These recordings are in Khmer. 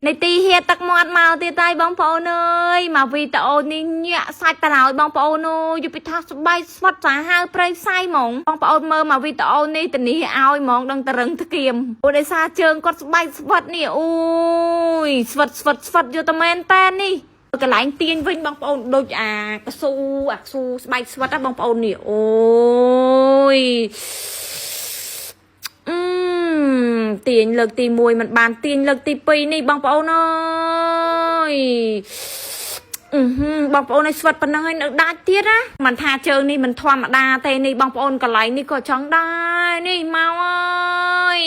នៃទីហៀទឹកមាត់មកទៀតហើយបងប្អូនអើយមកវីដេអូនេះញាក់សាច់តហើយបងប្អូនអើយយពីថាស្បែកស្វិតសាហាវព្រៃផ្សៃហ្មងបងប្អូនមើលមកវីដេអូនេះតានេះឲ្យហ្មងដឹងតរឹងធ្គៀមអូដោយសារជើងគាត់ស្បែកស្វិតនេះអូយស្វិតស្វិតស្វិតយកតែមែនតែនេះកន្លែងទាញវិញបងប្អូនដូចអាកស៊ូអាកស៊ូស្បែកស្វិតណាបងប្អូននេះអូយ អឺទាញលើកទី1មិនបានទាញលើកទី2នេះបងប្អូនអើយអឺហឺបងប្អូនឲ្យស្វិតប៉ុណ្ណឹងហើយនៅដាច់ទៀតណាមិនថាជើងនេះមិនធម្មតាទេនេះបងប្អូនកន្លែងនេះក៏ចង់ដែរនេះមកអើយ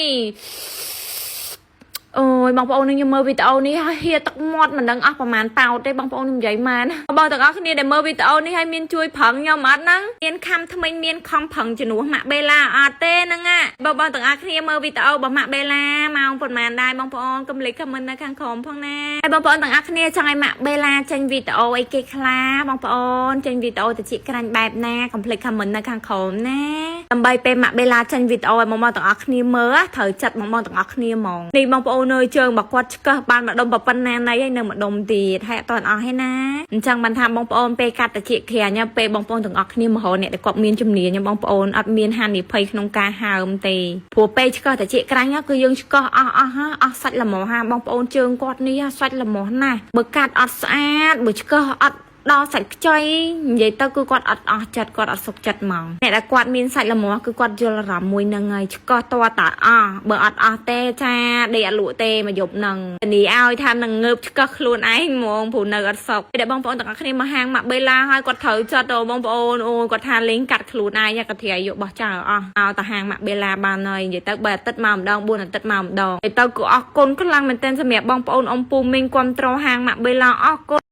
អូយបងប្អូននឹងខ្ញុំមើលវីដេអូនេះហើយហៀទឹកមាត់មិនដឹងអស់ប្រហែលប៉ោតទេបងប្អូនខ្ញុំនិយាយមែនបងទាំងអស់គ្នាដែលមើលវីដេអូនេះហើយមានជួយប្រឹងខ្ញុំអត់ហ្នឹងមានខំថ្មិញមានខំប្រឹងជំនួសម៉ាក់បេឡាអត់ទេហ្នឹងណាបងបងទាំងអស់គ្នាមើលវីដេអូរបស់ម៉ាក់បេឡាម៉ោងប៉ុន្មានដែរបងប្អូនកុំភ្លេច comment នៅខាងក្រោមផងណាហើយបងប្អូនទាំងអស់គ្នាចង់ឲ្យម៉ាក់បេឡាចេញវីដេអូអីគេខ្លះបងប្អូនចេញវីដេអូទៅជាក្រាញ់បែបណាកុំភ្លេច comment នៅខាងក្រោមណាដើម្បីពេលម៉ាក់បេឡាចេញវីដេអូឲ្យបងប្អូនទាំងអស់គ្នាមើលត្រូវចិត្តបងប្អូនទាំងអស់គ្នាហ្មងនេះបងប្អូនអើយជើងរបស់គាត់ឆ្កឹះបានម្ដុំប៉ុណ្ណាណីហើយនៅម្ដុំទៀតហើយអត់តអស់ទេណាអញ្ចឹងបានថាបងប្អូនពេលកាត់តិចក្រាញ់ពេលបងប្អូនទាំងអស់គ្នាមករកអ្នកដែលគាត់មានជំនាញបងប្អូនអត់មានហានិភ័យក្នុងការហើមទេព្រោះពេលឆ្កឹះតិចក្រាញ់គឺយើងឆ្កឹះអស់អស់ហាអស់សាច់ល្មមហាបងប្អូនជើងគាត់នេះសាច់ល្មមណាស់បើកាត់អត់ស្អាតបើឆ្កឹះអត់ដល់សាច់ខ្ចីនិយាយទៅគឺគាត់អត់អស់ចិត្តគាត់អត់សុខចិត្តហ្មងអ្នកដែលគាត់មានសាច់ល្មមគឺគាត់យល់អារម្មណ៍មួយនឹងហើយឆ្កោះតតាអស់បើអត់អស់ទេចាដេកអត់លក់ទេមកយប់នឹងធានាឲ្យថានឹងងើបឆ្កឹះខ្លួនឯងហ្មងព្រោះនៅអត់សុខតែបងប្អូនទាំងអស់គ្នាមកហាងម៉ាក់បេឡាហើយគាត់ត្រូវចិត្តដល់បងប្អូនអូគាត់ថាលេងកាត់ខ្លួនឯងគាត់ត្រាយកបោះចោលអស់ឲ្យតាហាងម៉ាក់បេឡាបានហើយនិយាយទៅ3អាទិត្យមកម្ដង4អាទិត្យមកម្ដងនិយាយទៅគឺអរគុណខ្លាំងមែនទែនសម្រាប់បងប្អូនអ៊ំពូមីងគ្រប់ត្រូលហាងម៉ាក់បេឡាអរគុណ។